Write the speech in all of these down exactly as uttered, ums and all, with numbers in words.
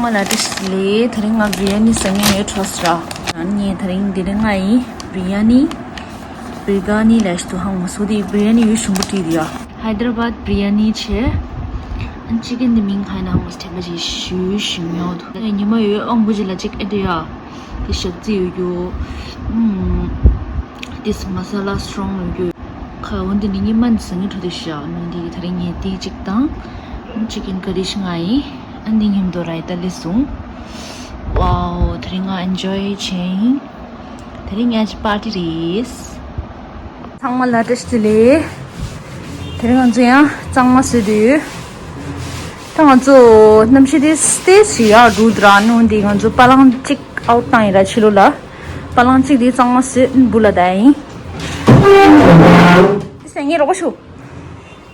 ལ་ཏི་ལེ། དེ་རིང་ང་བི་རི་ཡ་ནི་ཟ་ངེས་ཡོད་འགྲོ་ཟེར་ར། ཨ་ནི་དེ་རིང་འདི་རིང་ང་ཡི་བི་རི་ཡ་ནི་བི་རི་ག་ནི་ལས་ཤི་དུ་ཧང་མ་སུ་དི་བི་རི་ཡ་ནི་ཡོད་ཞུམ་པོ་ཏི་དི་ཡ། ཧའི་ད་ར་བཱད་བི་རི་ཡ་ནི་ཆེ། ཨན་ཅི་ཀན་དི་མིང་ཧའི་ན་ཧང་མ་སུ་ཐེ་མ་ཅི་ཞུ་ཞུ་མྱོ་དུ། ཉི་མ་ཡོད་ཨང་བུ་ཅི་ལ་ཅིག་ཨེ་དི་ཡ། དི་ཞབ་ཙི་ཡོད་རྒྱུ། ཨུམ། དི་མ་ས་ལ་སི་ཊོང་ཡོད་རྒྱུ། ཁ་འོན་ཏེ་ནི་ཉི་མ་ནི་སང་ཉིན་འཕྲོ་དེ་ཤ་ནོ་འདི་གི་དེ་རིང་ངས་དེ་གཅིག་དང་། ཅི་ཀན་ཀ་རི་ཤི་ང་ཡིན། ཨ་འདི་མཉམ་དུ་ར་ད་ལེ་སོང་། ཝའོ། དེ་རིང་ང་ཨེན་ཇོའི་བྱས་ཡིན། དེ་རིང་ངའི་པར་ཊི་རེད། ཚང་མ་ལ་བཀྲ་ཤིས་བདེ་ལེགས། དེ་རིང་ང་ཚོ་ཡང་གཙང་མ་བཟོས་དུས། ད་ང་ཚོ་གནམ་གཤིས་དེ་སྟེ་ཞིག་ཡག་འགྲོ་དུ་ར་ནོ་འདི་ང་ཚོ་པ་ལང་གཅིག་ཨའུ་ཊི་བཏང་ཡིན་ར་ཕྱི་ལོགས་ལ། པ་ལང་གཅིག་དེ་གཙང་མ་བཟོས་འབུ་ལ་བསྡད་ཡིན། དེ་སེང་ངེ་རོགས་ཞུ།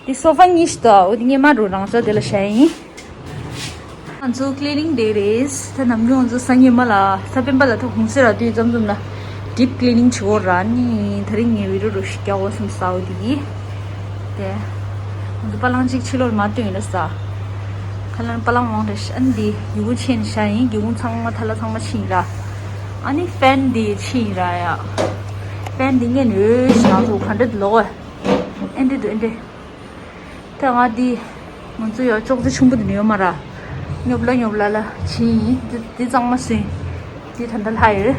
དེ་སོ་ཕ་གཉིས་ཤིག་ད་འོ་དེ་ངེ་མ་འགྲོ་རང་ཚོ་དེ་ལ་བཞག་ཡིན། ང་ཚོ་ཀི་ལི་ནིང་ཌེ་རེད། ད་ནམ་རྒྱུན་ང་ཚོ་སང་ཉིན་མ་ལ་ས་སྤེན་པ་ལ་ད་གུང་སེང་ར་དུས་ཙམ་ཙམ་ལ་ཌིབ་ཀི་ལི་ནིང་བྱེད་འོ་ར་ནི་དེ་རིང་ངས་བི་ཌི་ཡོ་རུ་ཞིག་རྒྱག་འོ་སེམས་སའོ་དེ་གི། དེ་ང་ཚོ་པ་ལང་གཅིག་ཕྱི་ལོགས་མ་བཏོན་ཡིན་ལ་ས། ཁ་ལན་པ་ལང་མང་རེད་ཤ་ཨན་དེ་ཡུ་གུ་ཆེན་ཤ་ཡིན་ཡུ་གུ་ཚང་མ་ཐ་ལ་ཚང་མ་ཕྱི་ཡིན་ར། ཨ་ནི་ཕེན་དེ་ཕྱི་ཡིན་ར་ཡ། ཕེན་དེ་ངས་ནོས་ཤ་ང་ཚོ་ག་འདྲ་དུ་ལོག་ཨེ། ཨེ་འདྲ་དུ་ཨེ་འདྲ། ད་ང་འདི། ང་ཚོ་ཡོ་ཅོག་ཙེ་ཆུང་པོ་འདི་ནས་ཡོད་མ་ར། ཉོབ་ལ་ཉོབ་ལ་ལ་ཕྱིན་ཡིན། འདི་འདི་གཙང་མ་སོན། འདི་ད་ལྟ་ལྷ་ཡོད།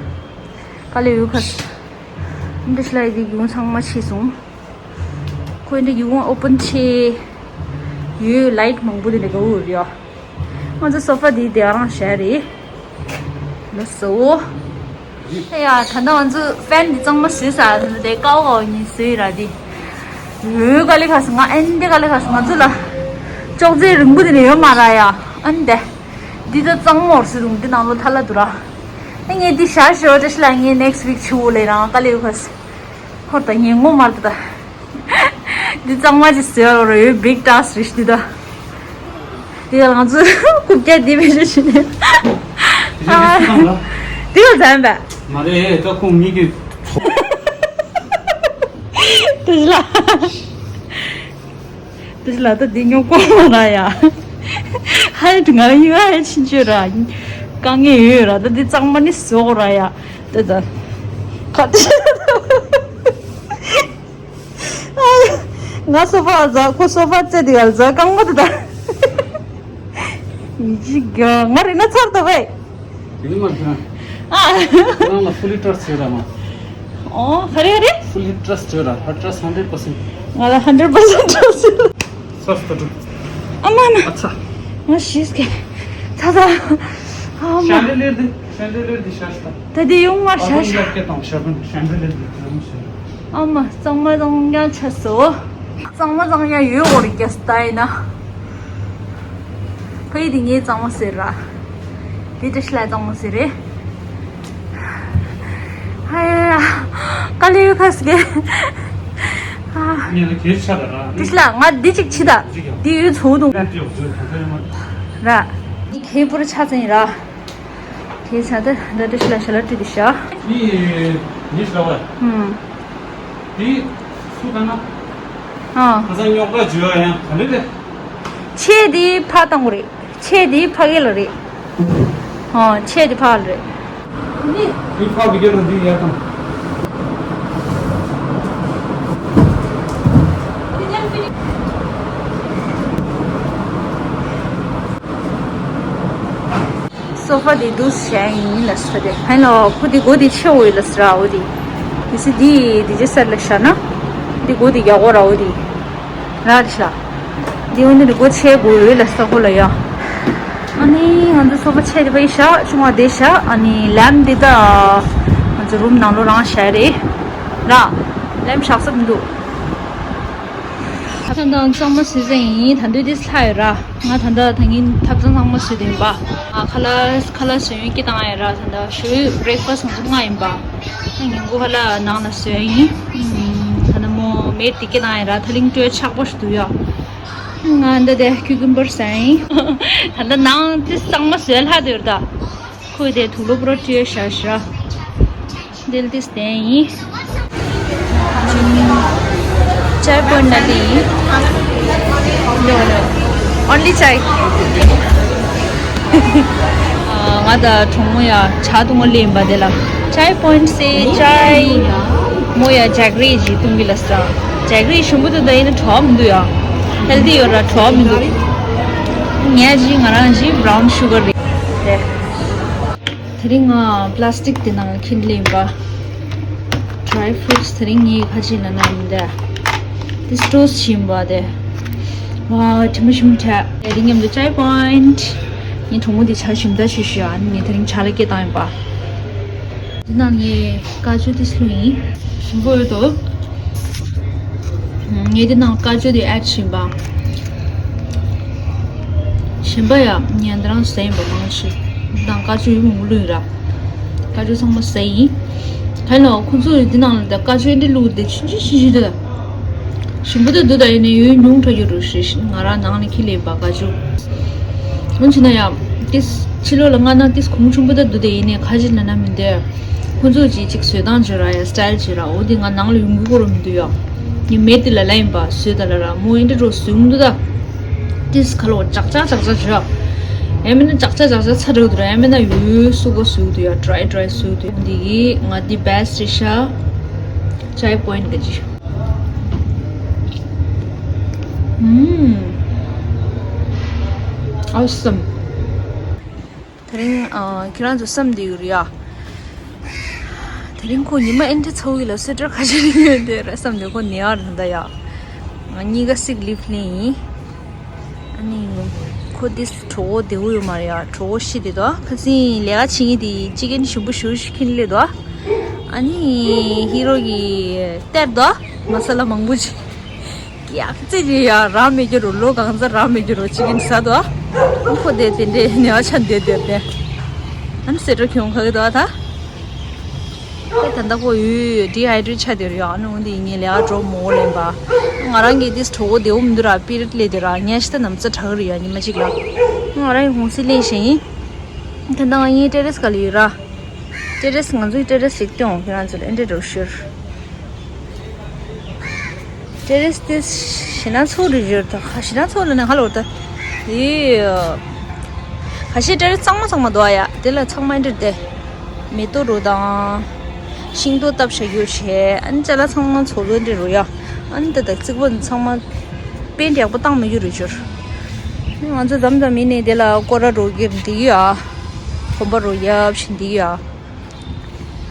དཀའ་ལས་ཡོད་ཁ། འདི་ཤི་ལ་ཡི་འདི་ཡུང་ཚང་མ་ཕྱིས་སོང་། ཁོས་འདི་ཡུང་ཨོ་པན་ཆེ། ཡོད་ལའིཊ་མང་པོ་འདི་འདྲ་ག་འུར་ཡོད། ང་ཚོ་སོ་ཕ་འདི་དེ་རང་བཞག་རེད། ལགས་སོ། ཨེ་ཡ། ད་ལྟ་ང་ཚོ་ཕེན་འདི་གཙང་མ་བཟོས་ཚར་ཟིན་དེ་ཀའོ་ཀའོ་གཉིས་བཟོས་ར་དེ། འོའི་དཀའ་ལས་ཁག་སོང་ང་ཨན་དེ་དཀའ་ལས་ཁག་སོང་ང་ཚོ་ལ། ཅོག་ཙེ་རིང་པོ་དེ་ནས་ཡོད་མ་ར་ཡ། ཨན་དེ། འདི་ད་གཙང་མོར་སི་རུང་འདི་ནང་ལོ་ཐ་ལ་དུ་ར། ཨེ་ངས་འདི་ཞར་ཞོར་བཀྲ་ཤིས་ལ་ངས་next week ཆུ་བོ་ལས་རང་དཀའ་ལས་ཡོད་ཁག་སོང་། ཧོར་ད་ངས་ངོ་མར་དུ་ད། འདི་གཙང་མ་ཅིག་ཟེར་བ་རོ་ཡོད་big task རེད་འདི་ད། དེ་ལ་ང་ཚོ་རྐུབ་བཀྱག་འདི་བེད་སྤྱོད་བྱས་ནས། དེ་ལ་བཟའ་ཡིན་པས། མ་རེད་ད་ཁོང་མི་གི། དེ་ལ། དེ་ལ་ད་འདི་ཉོ་གོ་མ་ར་ཡ། ཧའི་ང་ཡི་ཧའི་ཕྱིན་ཆོད་ར། དཀའ་ངལ་ཡོད་ར་ད་འདི་གཙང་མ་ནི་བཟོ་གོ་ར་ཡ། དེ་ད། ཁ་དེ། ང་སོ་ཕ་ཟ་ཁོ་སོ་ཕ་རྩེ་དེ་ཡར་ཟ་རྐང་པ་དེ་དང་། ཡི་ཅི་ག་ང་རེ་ན་ཚར་ད་བས། ཡིན་མ་ཁྱོད། ཨ། ཁྱོད་རང་ལ་fully trust བྱེད་ར་མ། ཨོ་ག་རེ་ག་རེ། Fully trust བྱེད་ར་ཧ་trust hundred percent། ང་ལ་hundred percent trust བྱེད། ཚར་ད་འགྲོ། ཨ་མ་མ། ཨ་ཚ། ང་ཤིས་ཀེ། ཚ་ཚ། ཨ་མ། ཤན་ཌི་ལེར་འདི་ཤན་ཌི་ལེར་འདི་ཤ་ཤ་ད། ད་འདི་ཡོང་མ་ཤ་ཤ། ཨ་མ་གཙང་མ་གཙང་ཡ་ཆ་སོ། གཙང་མ་གཙང་ཡ་ཡོད་འོ་རི་རྒྱ་སི་ད་ཡིན་ན། ཕ་ཡི་འདི་ངའི་གཙང་མ་ཟེར་ར། འདི་བཀྲ་ཤིས་ལ་གཙང་མ་ཟེར་རེད། ཧ་ཡ་ཡ། དཀའ་ལས་ཡོད་ཁ་སི་གེ། ངས་ལ་གས་ཆ་ད་ར། བཀྲ་ཤིས་ལ་ང་འདི་གཅིག་ཕྱི་ད། འདི་ཡོད་ཚོ་དུང་། འདི་ཡོད་ཚོ་དུང་ད་ཡོད་མ་ར། འདི་གས་པུར་ཆ་ཚང་ཡིན་ར། དེ་ཚ་ད་འདྲ་འདྲ་ཞིག་ལ་ཞལ་ལག་སྤྲད་དེ་ཤ། ནི་ནི་ཤ་བ། ཧུམ། དེ་སུ་ད་ན། ཨ། ཁ་སང་རྙོག་དྲ་བྱུང་ཡ་ཡང་ག་ལེ་ལེ། ཆེ་དེ་ཕ་བཏང་གི་རེད། ཆེ་དེ་ཕ་གི་ལ་རེད། ཨ། ཆེ་དེ་ཕ་ལ་རེད། དེ་ཕ་བི་གེ་ལ་འདི་ཡ་དང་། སོ་ཕ་དེ་འདུག་བྱས་ཡིན་ལ་ས་དེ་ཧན་ལ་ཁོ་དེ་སྒོ་དེ་ཕྱེ་འོ་ཡི་ལ་ས་ར་འོ་དེ། དེ་སི་དེ་དེ་ཇེ་སར་ལ་ཤ་ན། དེ་སྒོ་དེ་རྒྱག་འོ་ར་འོ་དེ། ར་རི་ཤ། དེ་འོ་དེ་སྒོ་ཕྱེ་དགོས་ཡོད་ལ་ས་ཁོ་ལ་ཡ། ཨ་ནི་ང་ཚོ་སོ་ཕ་ཕྱེ་དེ་པ་ཡི་ཤ་ཆུང་བ་དེ་ཤ་ཨ་ནི་ལམ་དེ་ད། ང་ཚོ་རུམ་ནང་ལོ་རང་ཤ་རེད། ར། ལམ་ཤག་སབ་འདུག་ད་ལྟ་གཙང་མ་བཟོས་ཟིན་ཡིན། ད་འདོད་དེ་ལྷ་ཡོད་ར། ང་ད་ལྟ་ད་ངའི་ཐབ་ཚང་ཚང་མ་བཟོས་དེ་ཡིན་པ། ཨ་ཁ་ལག་ཁ་ལག་བཟོས་ཡོད་ཀྱི་བཏང་ཡོད་ར། ད་ལྟ་ཞོའི་breakfast ང་ཚོ་ལྔ་ཡིན་པ། ཨ་ཉིན་གུང་ཁ་ལག་ནང་ལ་བཟོས་ཡིན། ད་ལྟ་མོ་མེད་དེ་ཀྱི་བཏང་ཡོད་ར། ད་ལིང་ཏོའི་ཆག་པོ་ཞིག་འདུག་ཡ། ང་འདི་དེ་ཁྱུ་ཀུམ་བར་བཟས་ཡིན། ད་ལྟ་ནང་དེ་གཙང་མ་བཟོས་ལྷ་དེ་ཡོད་ར་ད། ཁོས་དེ་དུག་ལོག་པོ་ར་བྲིས་ཤག་ཤག་དེ་ལ་དེ་བསྟན་ཡིན། ཅའི་པོ་ནི་ལི། No, no. Only chai. ད་གྲོགས་མོ་ཡ་ཇ་འཐུང་བ་སླེབས་པ་དེ་ལ་ཅའི་པོ་ཡིན་ཊི་སི་ཅའི་མོ་ཡ་ཇག་རི་ཅིག་འཐུང་གི་ལ་ས། ཇག་རི་ཞིམ་པོ་དེ་ད་ཡིན་ན་དྲོ་མི་འདུག་ཡ། ཧེལ་ཐི་ཡོད་ར་དྲོ་མི་འདུག་ངས་ཅི་ང་རང་ཅི་བྷ་རའུན་ཤུ་གར་རེད། དེ་རིང་ང་པ་ལ་སི་ཊིག་དེ་ནང་ལ་འཁྱེར་སླེབས་པ། ཌ་རའི་ཕུ་རུ་ཊི་སི་དེ་རིང་ངས་ཁ་ཅིག་ལ་ན་ཡིན་དེ། དེ་སི་ཊོ་སི་ཕྱིན་པ་དེ། ཝ་དྲི་མ་ཞིམ་དྲགས། དེ་རིང་མཉམ་དུ་ཅའི་པོ་ཡིན་ཊི། ངའི་གྲོགས་མོ་དེ་ཇ་ཞིམ་ད་ཞུ་ཞུ་ཨ་ནི་ངས་དེ་རིང་ཇ་ལ་སྐད་བཏང་ཡིན་པ། དེ་ནང་ངས་ཀ་ཅུ་དེ་སླུ་ཡིན། ཞིམ་པོ་ཡོད་དོ། ངས་དེ་ནང་ཀ་ཅུ་དེ་ཨེ་ཌི་ཞིམ་པ། ཞིམ་པ་ཡ་ངས་འདི་རང་ཟས་ཡིན་པ་མང་ཆེ། དེ་ནང་ཀ་ཅུ་ཡིན་མོ་སླུ་ཡིན་ར། ཀ་ཅུ་ཚང་མ་ཟས་ཡིན། ཧེ་ལོ་ཁོང་ཚོ་ཡི་འདི་ནང་ལ་ད་ཀ་ཅུ་འདི་བླུགས་དེ་ཆུན་ཆུན་ཆུན་ཆུན་དེ། ཞིམ་པོ་དེ་འདུག་ད་ཡིན་ནའི་ཡོད་ཉུང་དྲགས་ཡོད་རུ་ཞེས་ང་རང་ནང་ནས་ཁྱི་ལས་པ་ཀ་ཅུ། འོན་ཆེ་ན་ཡང་ཏིས་ཕྱི་ལོགས་ལ་མངགས་ན་ཏིས་གོང་ཆུང་པོ་དེ་འདུག་དེ་ཡིན་ནའི་ཁ་ཅིག་ལ་ན་མི་འདོད། ཁོང་ཚོ་ཅིག་ཅིག་བཟོས་སྟངས་བྱོས་ར་ཡ་སི་ཊལ་བྱོས་ར་འོ་དེ་ང་ནང་ལ་ཡོང་གི་གོ་རུ་མི་འདུག་ཡ། ངས་མེད་དེ་ལ་ལ་ཡིན་པ་བཟོས་ད་ལ་ར་མོ་ཨེ་འདྲ་འགྲོ་བཟོས་མི་འདུག་ད། ཏིས་ཁ་ལོ་ཅག་ཅག་ཅག་ཅག་བྱོས་ཡ། ཨེ་མེད་ན་ཅག་ཅག་ཅག་ཅག་ཚ་དྲག་འདུག་ར་ཨེ་མེད་ན་ཡོད་སུ་གོ་བཟོས་འདུག་ཡ་ཌ་རའི་ཌ་རའི་བཟོས་འདུག་འདི་གི་ང་འདི་བེ་སི་ཊི་རེད་ཤག་ཅའི་པོ་ཡིན་ཊི་ག་ཅི། ཨུམ། Awesome། དེ་རིང་ཨ་ཁྱེད་རང་ཚོ་བསམ་བསྡད་ཡོད་རེད་ཡ། དེ་རིང་ཁོ་ཉི་མ་ཨེ་འདྲ་ཚ་བོ་ཡིན་ལ་སུ་ཊར་ཁ་ཤས་ཡོད་དེ་ར་བསམ་བསྡད་ཁོ་ནེ་ཨར་ད་ཡ། ང་གཉིས་ཀ་སིག་ལིབ་ལེན་ཡིན། ཨ་ནི། ཁོ་དེ་གྲོགས་པོ་བདེ་བོ་ཡོད་མ་རེད་ཡ། གྲོགས་པོ་ཤི་དེ་དོ། ཁ་སང་ལས་ཀ་བྱེད་མཁན་དེ་ཅི་ཀན་ཞིམ་པོ་ཞུ་ཞུ་ཁྱིན་ལེ་དོ། ཨ་ནི། ཧི་རོ་གི་གཏེར་དོ། མ་ས་ལ་མང་པོ་ཅིག་ཡག་ཙེ་ཅི་ཡ་རག་མེད་རྒྱུ་རུ་ལོ་གང་ཚ་རག་མེད་རྒྱུ་རུ་ཅི་ཀན་ཟ་དོ། ཁོ་དེ་དེ་འདྲའི་ནེ་བ་ཆ་འདོད་འདོད་དེ། ཨ་ནི་སེ་ཏྲ་ཁྱོང་ཁ་གི་དོ་ད། ད་ད་ལྟ་ཁོ་ཡོད་ཌི་ཧའི་ཌེ་ཊི་ཆགས་བསྡད་ཡོད་ཨ་ནི་འོན་ཏེ་ཡིན་ངས་ལས་ཀ་འགྲོ་མོ་ལེན་པ། ང་རང་གི་ཏིས་གྲོགས་པོ་བདེ་བོ་མི་འདུག་ར་པི་རིད་ལས་དེ་ར་ཉལ་ཤི་ད་ནམ་ཚ་དྲག་རེད་ཡ་ཉི་མ་གཅིག་ལ། ང་རང་གི་གུང་སེང་ལེན་བཞིན་ཡིན། ད་ལྟ་ང་གཉིས་ཏེ་རེ་སི་ག་ལ་ཡོད་ར། ཏེ་རེ་སི་ང་ཚོའི་ཏེ་རེ་སི་ཞིག་སྟོན་འོང་ཁྱེད་རང་ཚོ་ལ་ཨེ་འདྲ་འགྲོ་ཤོར། ཏེ་རེ་སི་དེ་ཞེ་ན་ཚོ་རེ་ཡོད་ད་ཁ་ཞེ་ན་ཚོ་ལ་ནི་ཧ་ལོ་ད། ཡི། ཁ་ཤས་ཏེ་རེ་སི་གཙང་མ་གཙང་མ་འདུག་ཨ་ཡ་དེ་ལ་ཚང་མ་འདྲེར་ཏེ། མེ་ཏོག་རོ་དང་། ཤིང་ཏོག་བཏབ་བཞག་རྒྱུ་བྱས་ཨ་ནི་ཅ་ལག་ཚང་མ་ཚོ་ལོ་འདྲེ་རོ་ཡ། ཨ་ནི་ད་ད་རྩིག་པ་ཚང་མ། པེན་ཊི་ཡག་པོ་བཏང་མི་རྒྱུ་རུ་གྱུར། ང་ཚོ་མཚམས་མཚམས་ཡིན་ནའི་དེ་ལ་སྐོར་ར་རོ་གིར་འདི་ཡ། གོམ་པ་རོ་ཡབ་བཞིན་འདི་ཡ།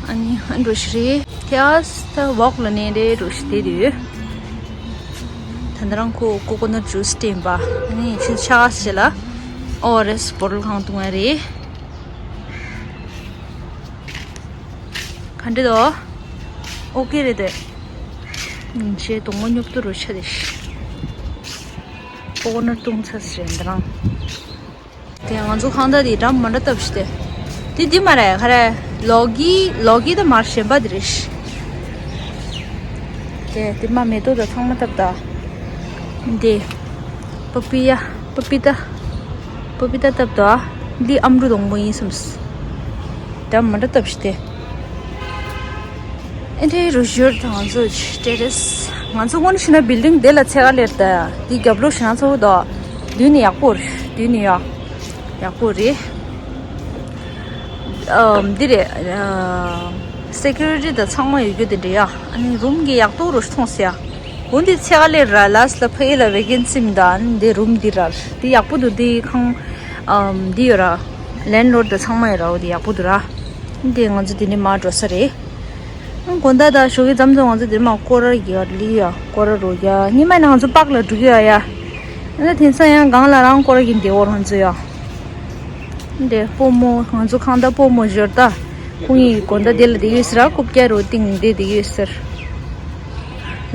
ཨ་ནི་ཨ་འགྲོ་ཤི་རེད། དེ་ཨ་སི་ད་ཝོག་ལ་ནས་རེད་འགྲོ་ཤི་དེ་དུས། ད་ད་རང་ཁོ་ཀོ་ཀོ་ནཊ་ཇུས་སྟེན་པ་ཨ་ནི་ཆུ་ཆག་སི་ལ་ཨོ་རེ་སི་བོ་ཊལ་གང་བཏུང་བ་རེད། ག་འདྲ་དོ། ཨོ་ཀེ་རེད་དེ། ཞེས་གདོང་པ་སྙོབ་ཏུ་རུ་ཆ་དེ་ཤི། ཀོ་ཀོ་ནཊ་བཏུང་ཚར་སི་རེད་འདི་རང་། དེ་ང་ཚོ་ཁང་བདག་དེ་འགྲམ་མ་འདྲ་བཏབ་ཤི་དེ། དེ་འདི་མ་རེད་ག་རེ། ལོག་གི་ལོག་གི་ད་མར་གཞན་པ་དེ་རེད་ཤི། དེ་དེ་མ་མེ་ཏོག་ད་ཚང་མ་བཏབ་ད། དེ། པ་པི་ཡ། པ་པི་ཏ། པ་པི་ཏ་བཏབ་ད། འདི་ཨམ་རུ་སྡོང་པོ་ཡིན་བསམས། འགྲམ་མ་འདྲ་བཏབ་ཤི་དེ། ཨེ་འདྲའི་རུ་ཞོར་དང་ང་ཚོ་ཏེ་རེ་སི། ང་ཚོ་སྔོན་ཕྱིན་ན་བིལ་ཌིང་དེ་ལ་ཚད་ག་ལེར་ད། འདི་རྒྱབ་ལོགས་ཞེ་ན་ཚ་བོ་ད། མདུན་ནས་ཡག་པོ་རེད། མདུན་ནས་ཡ། ཡག་པོ་རེད། ཨ་འདི་རེད། ཨ་སེ་ཀུ་རི་ཊི་དང་ཚང་མ་ཡོད་རྒྱུ་དེ་འདྲ་ཡ། ཨ་ནི་རུམ་གི་ཡག་ཏོ་རུ་མཐོང་སི་ཡ། འོ་འདི་ཚེ་ག་ལེ་ར་ལ་སི་ལ་ཕ་ཡི་ལ་བེ་ཀན་སི་མི་འདུག་ཨ་ནི་འདི་རུམ་འདི་ར་འདི་ཡག་པོ་འདུག་འདི་ཁང་ཨམ་འདི་ཡོད་ར། ལེན་ཌི་ལོར་ཌི་དང་ཚང་མ་ཡོད་ར། འོ་འདི་ཡག་པོ་འདུག་ར། འདི་ང་ཚོ་འདི་ནས་མར་འགྲོ་ས་རེད། དགོང་དག་དང་ཞོགས་ཀྱི་མཚམས་མཚམས་ང་ཚོ་འདིར་མར་སྐོར་ར་རྒྱག་ལི་ཡ་སྐོར་ར་རོ་རྒྱག་ཉི་མ་ནང་ང་ཚོ་པག་ལ་འགྲོ་གི་ཡ་ཡ། ཨ་ནི་དེང་སང་ཡང་སྒང་ལ་རང་སྐོར་ར་གི་འདི་འོར་ང་ཚོ་ཡ། འདི་སྤོ་མོ་ང་ཚོ་ཁང་བདག་སྤོ་མོ་ཞོར་ད། ཁོང་གཉིས་དགོང་དག་འདི་ལ་བསྡད་ཡོད་ཟེར་ར་རྐུབ་བཀྱག་རོ་སྟེང་འདི་བསྡད་ཡོད་ཟེར།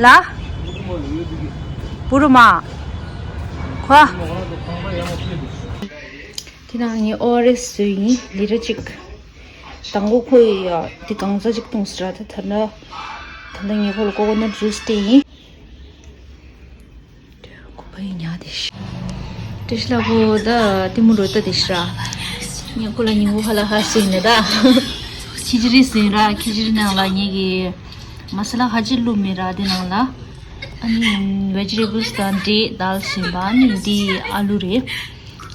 ལ། བུ་རུ་མ། ཁོ། དེ་ནང་ངས་ཨོ་ཨར་ཨེས་བཟོས་ཡིན་ལི་ར་གཅིག་དང་པོ་ཁོ་ཡི་ཡ་དེ་གང་ཟག་གཅིག་བཏུང་ཟེར་ར་ད་ད་ལྟ་ད་ལྟ་ངས་ཁོ་ལ་ཀོ་ཀོ་ནཊ་ཇུས་སྤྲད་ཡིན། ཁོ་པ་ཡི་ཉག་དེ་ཤི། ཏྲི་ཤ་ལ་ཁོ་ད་ཏི་མུ་རོ་ད་དེ་ཤི་ར། ངས་ཁོ་ལ་ཉིན་གུང་ཧ་ལ་ཧ་སེ་ནས་ད། ཁི་ཅི་རི་ཟིན་ར་ཁི་ཅི་རི་ནང་ལ་ངས་གི་མ་ས་ལ་ཧ་ཅི་བླུགས་མེད་ར་དེ་ནང་ལ། ཨ་ནི་ཝེ་ཇི་ཊེ་བལ་སི་དང་འབྲས་དལ་ཟིན་པ་ཨ་ནི་འདི་ཨ་ལུ་རེད།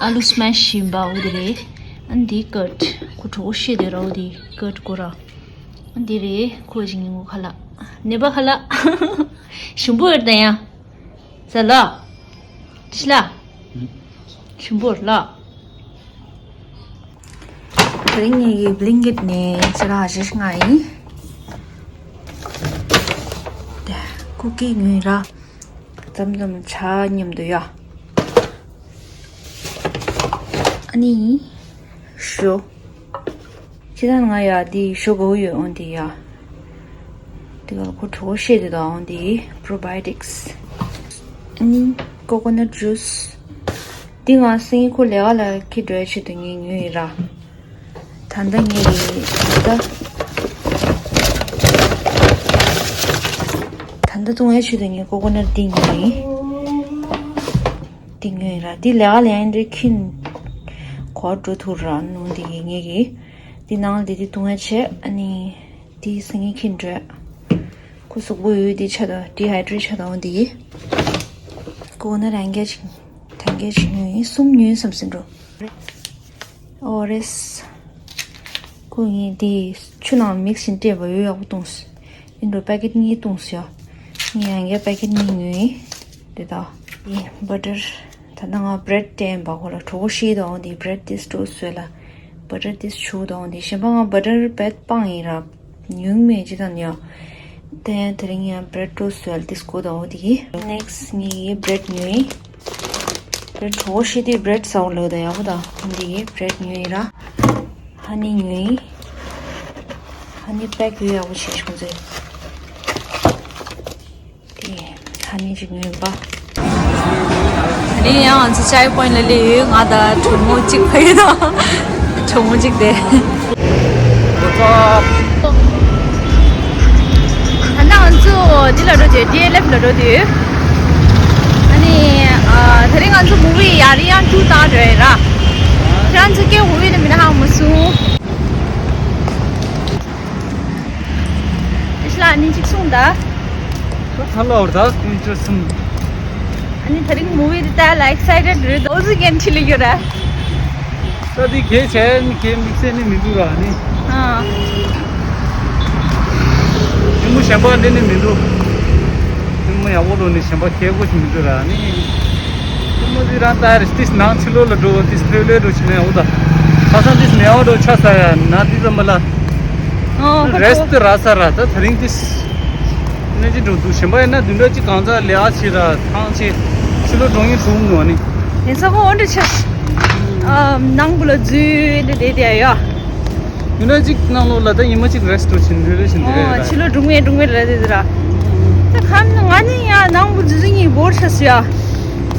ཨ་ལུ་སི་མེ་ཤི་ཡིན་པ་འོ་དེ་རེད། ཨ་འདི་ཀཊ་ཁོ་གྲོགས་ཤེས་དེ་རའོ་དེ་ཀཊ་ཀོ་ར། ཨ་འདི་རེད་ཁོ་ཅིག་ངོ་ཁ་ལག་ནེ་པ་ཁ་ལག་ཞིམ་པོ་ཡོད་ད་ཡ། ཟ་ལ། ཤི་ལ། ཞིམ་པོ་ལ། དེ་རིང་ངེད་ཀྱི་བླིང་ཀིཊ་ནས་ཅི་ར་ཞིག་ང་ཡིན། ཀུ་ཀི་ཉོས་ར། ཙམ་ཙམ་ཇ་མཉམ་དུ་ཡ། ཨ་ནི། ཞོ། ཁྱེད་རང་ང་ཡ་འདི་ཞོ་གོ་ཡོད་འོང་འདི་ཡ། འདི་ག་ཁོ་གྲོགས་ཤེས་དེ་དང་འོང་འདི་པྲོ་བའི་ཡོ་ཊིགས། ཨ་ནི་ཀོ་ཀོ་ནཊ་ཇུས། འདི་ང་སང་ཉིན་ཁོ་ལས་ཀ་ལ་ཁྱི་འགྲོ་ཡ་ཆེད་དུ་ངས་ཉོས་ཡིན་ར། ད་ལྟ་ངས་ད་ལྟ་བཏུང་ཡ་ཆེད་དུ་ངས་ཀོ་ཀོ་ནཊ་འདི་ཉོས་ཡིན། འདི་ཉོས་ཡིན་ར། འདི་ལས་ཀ་ལས་ཡིན་འདྲ་ཁྱི་གོ་འགྲོ་ཐུབ་ར་ནོ་འདི་གི་ངས་གི། འདི་ནང་ལ་འདི་འདི་བཏུང་ཡ་ཆེད་ཨ་ནི། དེའི་སང་ཉིན་ཁྱི་འགྲོས། ཁོ་གཟུགས་པོ་ཡོད་དེ་ཆ་དང་ཌི་ཧའི་ཌྲེཊ་ཆ་དང་འོང་དེ་ཡིན། ཁོ་ན་རང་རྒྱལ་ཅིག་ཐན་རྒྱལ་ཅིག་ཉོས་ཡིན་གསུམ་ཉོས་བསམ་སྲིད་འགྲོ། ཨོ་རེས། ཁོ་ངས་དེ་ཆུ་ནང་མིག་སིན་སྤྲད་པ་ཡོད་ཡག་པོ་བཏུང་སོང་། ཡིན་འགྲོ་པེ་ཀེཊ་གཉིས་བཏུང་སོང་ཡ། ངས་རང་རྒྱལ་པེ་ཀེཊ་གཉིས་ཉོས་ཡིན། དེ་དག་ཡིན་བ་ཊར། ད་ལྟ་ང་བྷི་རེཌ་སྟེན་པ་ཁོ་ལ་གྲོགས་པོ་ཤེས་དང་འོང་དེ་བྷི་རེཌ་དེ་སྤྲོད་སོས་ལ། བྷི་རེཌ་དེ་བྱུག་དང་འོང་དེ་གཞན་པ་ང་བྷི་རེཌ་བེད་སྤངས་ཡིན་ར། ཉུང་མེད་ཅི་དང་ཡང་། དེ་ཡང་དེ་རིང་ཡང་བྷི་རེཌ་སྤྲོད་སོས་ལ་དེ་སྐོར་དང་འོང་དེ་གི། ནེག་སི་ངའི་བྷི་རེཌ་ཉོས་ཡིན། བྷི་རེཌ་གྲོགས་ཤེས་དེ་བྷི་རེཌ་ཟ་བ་ལོས་དང་ཡག་པོ་དང་འོང་དེ་གི་བྷི་རེཌ་ཉོས་ཡིན་ར། ཧ་ནི་ཉོས་ཡིན། ཧ་ནི་པེག་ཡོད་ཡག་པོ་བྱས་ཤོག་ཚེ། དེ་ཧ་ནི་ཅིག་ཉོས་པ། དེ་ནས་ཡང་ང་ཚོ་ཅའི་པོ་ཡིན་ལ་སླེབས་ཡོད། ང་དང་གྲོགས་མོ་གཅིག་ཕ་ཡུལ་དང་། གྲོགས་མོ་གཅིག་དེ། ད་ལྟ་ང་ཚོ་འདི་ལ་འགྲོ་དུས་ཌི་ཨེལ་ཨེཕ་ལ་འགྲོ་དུས། ཨ་ནི་ཨ་དེ་རིང་ང་ཚོ་མུ་བི་ཡ་རི་ཡང་ཊུ་ལྟ་འགྲོ་ཡིན་ར། ཁྱེད་རང་ཚོ་སྐད་མུ་བི་ལ་མི་ན་ཧང་མ་སུ། ཨིཤ་ལ་ཨ་ནི་གཅིག་གསུངས་ད། ད་ལོ་ད་ཀུན་ཅོ་སུམ། ཨ་ནི་དེ་རིང་མུ་བི་འདི་ལྟ་ལ་ཨེག་སའི་ཊེཌ་རེད། འོ་ཟི་གན་ཁྲི་ལི་ཡོད་ར། ད་འདི་གས་བྱས་ནི་གས་དམིགས་བསལ་ནི་མི་འདུག་ར་ནི། ཨ། ཉིན་མོ་གཞན་པ་འདི་ནི་མི་འདུག་ཉིན་མོ་ཡག་པོ་འགྲོ་ནི་གཞན་པ་གས་དགོས་ཀྱི་མི་འདུག་ར་ནི། ཉིན་མོ་འདི་རང་ད་རེ་ཏིས་ནང་ཕྱི་ལོགས་ལ་འགྲོ་ཏིས་ལྷོད་ལྷོད་འགྲོ་བྱེད་ནས་འོ་ད། ཁ་སང་ཏིས་མེའོ་འགྲོ་ཆ་ས་ཡ་ན་འདི་ཙམ་པ་ལ། ཨོ་ཁོ་རེ་སི་ཊི་རག་ས་ར། ད་དེ་རིང་ཏིས་ནས་ཅི་འགྲོ་འདུག་གཞན་པ་ཡིན་ན་བདུན་ཕྲག་གཅིག་གང་ཚ་ལས་ཨ་ཆི་ར་ཐང་ཆེ་ཕྱི་ལོགས་འགྲོ་ངེས་བྱུང་ནོ་ནི། ཡིན་ས་ཁོ་འོ་འདྲ་ཆེ། ཨ་ནང་བུ་ལ་འཛུལ་འདི་བསྡད་བསྡད་ཡོད། བདུན་ཕྲག་གཅིག་ནང་ལོགས་ལ་ད་ཉི་མ་གཅིག་རེ་སི་ཊི་འགྲོ་བྱེད་འདི་རེ་བཞིན་འདི་རེད་ཨོ་ར། ཕྱི་ལོགས་འགྲོ་ངེས་འགྲོ་ངེས་ར་དེ་དེ་ར། ད་ཁམ་ན་ང་ནི་ཡ་ནང་བུ་འཛུལ་འཛུལ་ངེས་བོར་ཆ་སི་ཡ།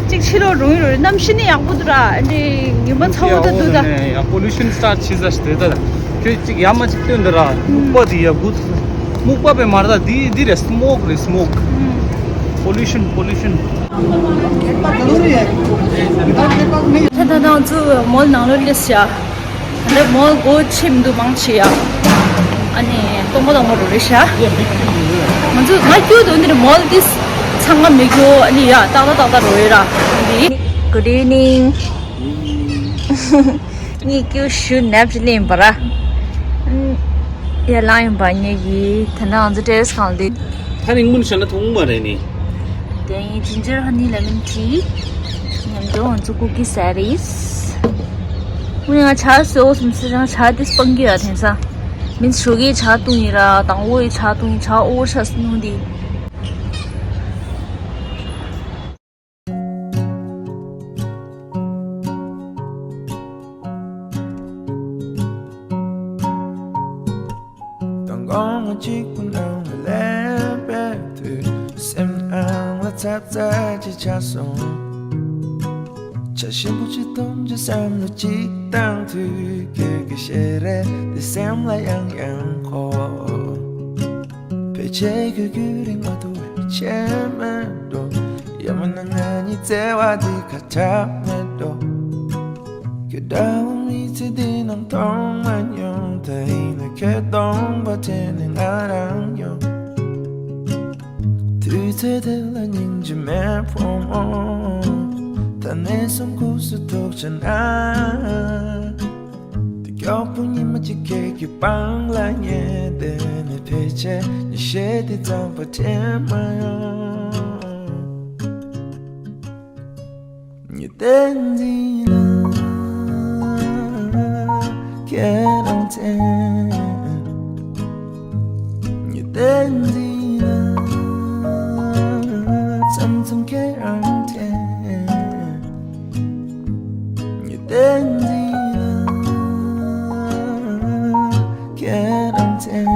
གཅིག་ཕྱི་ལོགས་འགྲོ་ངེས་རོ་གནམ་གཤིས་ནི་ཡག་པོ་འདུག་ར། འདི་ཉི་མ་ཚ་བོ་ད་འདུག་ད། ཡ་པོ་ལུ་ཤན་སི་ཊར་ཊི་བྱེད་ས་ཞིག་རེད་ད། ཁྱོད་གཅིག་ཡ་མ་གཅིག་སྟོན་འདི་ར། སྨུག་པ་དེ་ཡ་དགུ། སྨུག་པ་པའི་མར་ད་འདི་འདི་རེད། སི་མོག་རེད། སི་མོག་པོ་ལུ་ཤན། པོ་ལུ་ཤན། ད་ད་ང་ཚོ་མོལ་ནང་ལོགས་སླེབས་ཤག་ད་ལྟ་མོལ་སྒོ་ཕྱེ་མི་འདུག་མང་ཆེ་ཡ། ཨ་ནི་སྟོང་པ་སྟོང་པ་རོ་རེད་ཤག་ང་ཚོ་ང་སྐྱོ་དོན་འདིར་མོལ་འདི་ཚང་མ་མི་སྐྱོ་ཨ་ནི་ཡ་ཏག་ཏག་ཏག་ཏག་རོ་ཡོད་ར། འདི། Good evening. ངས་ཀྱུ་ཤུ་ནེབ་ཅི་ལེན་པ་ར། ཡ་ལང་ཡིན་པ་ངེད་ཀྱིས་ད་ནང་ང་ཚོ་ཊེ་རེ་སི་སྒང་ལ་བསྡད། ད་རིང་མུན་ཤ་ན་ཐུང་མ་རེད་ནི། དེ་ཡིན་ཇིན་ཇར་ཧ་ནི་ལེ་མོན་ཊི། མཉམ་དུ་ང་ཚོ་ཀུ་ཀི་ཟ་རེས། དངོས་གནས་ང་ཇ་ཟོས་སོང་ཟེར་ཙང་ཇ་དེ་སྤང་གི་ཡ་དེང་སང་། མིན་ཞོགས་ཀའི་ཇ་བཏུང་ཡིན་ར་དང་པོའི་ཇ་བཏུང་ཡིན་ཇ་ཨོ་ཝར་ཆགས་སོང་ནོ་འདི། དང་དགོང་ང་གཅིག་པུ་ནང་ལ་སླེབས་པའི་དུས། སེམས་ནང་ལ་ཚབ་ཚབ་ཅིག་ཆགས་སོང་། ཇ་ཞིམ་པོ་ཅིག་འཐུང་རྒྱུ་བསམ་བློ་ཅིག་བཏང་དུས། ཁྱོད་ཀྱི་ཞལ་རས་དེ་སེམས་ལ་ཡང་ཡང་འཁོར། ཕལ་ཆེར་ཁྱོད་ཁྱོད་རིང་མ་ཐུབ་པའི་ཆད་མེད་འགྲོ། ཡང་མིན་ན་ང་གཉིས་བརྩེ་བ་འདི་ཁ་གྲག་མེད་འགྲོ། ཁྱོད་འདྲ་བོ་མི་ཚེ་འདི་ནང་མཐོང་མ་མྱོང་། ད་ཡིན་ན་ཁྱོད་སྟོང་པ་དྲན་ནས་ང་རང་ཡོང་། དུས་ཚོད་དེ་ལ་སྙིང་རྗེ་མེད་ཕོ་མོ། ད་ནས་བཟུང་ཁུག་སུ་ཐུག་ཆ་ན། ལྟོགས་པ་ཉི་མ་གཅིག་ཁྱེད་ཀྱི་པང་ལ་ཉལ་བསྡད་ནས། ཕལ་ཆེར་ཉིན་ཤས་དེ་རྩམ་པ་དྲན་མ་ཡོང་། ཉི་ཟླ་འདི་ལ་ཁྱེད་རང་དྲན། ཉི་ཟླ་འདི་ལ་མཚམས་མཚམས་ཁྱེད་རང་དྲན། ཉི་ཟླ་འདི་ལ་ཁྱེད་རང་དྲན།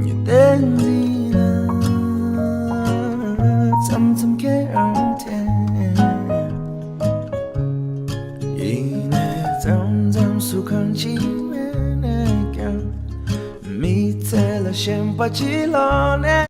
ཉི་ཟླ་འདི་ལ་མཚམས་མཚམས་ཁྱེད་རང་དྲན། ཡིན་ནའི་མཚམས་མཚམས་སུ་གང་ཅི་མེད་ནས་ཀྱང་མི་ཚེ་ལ་ཞེན་པ་ཅིག་ལོག་ནས།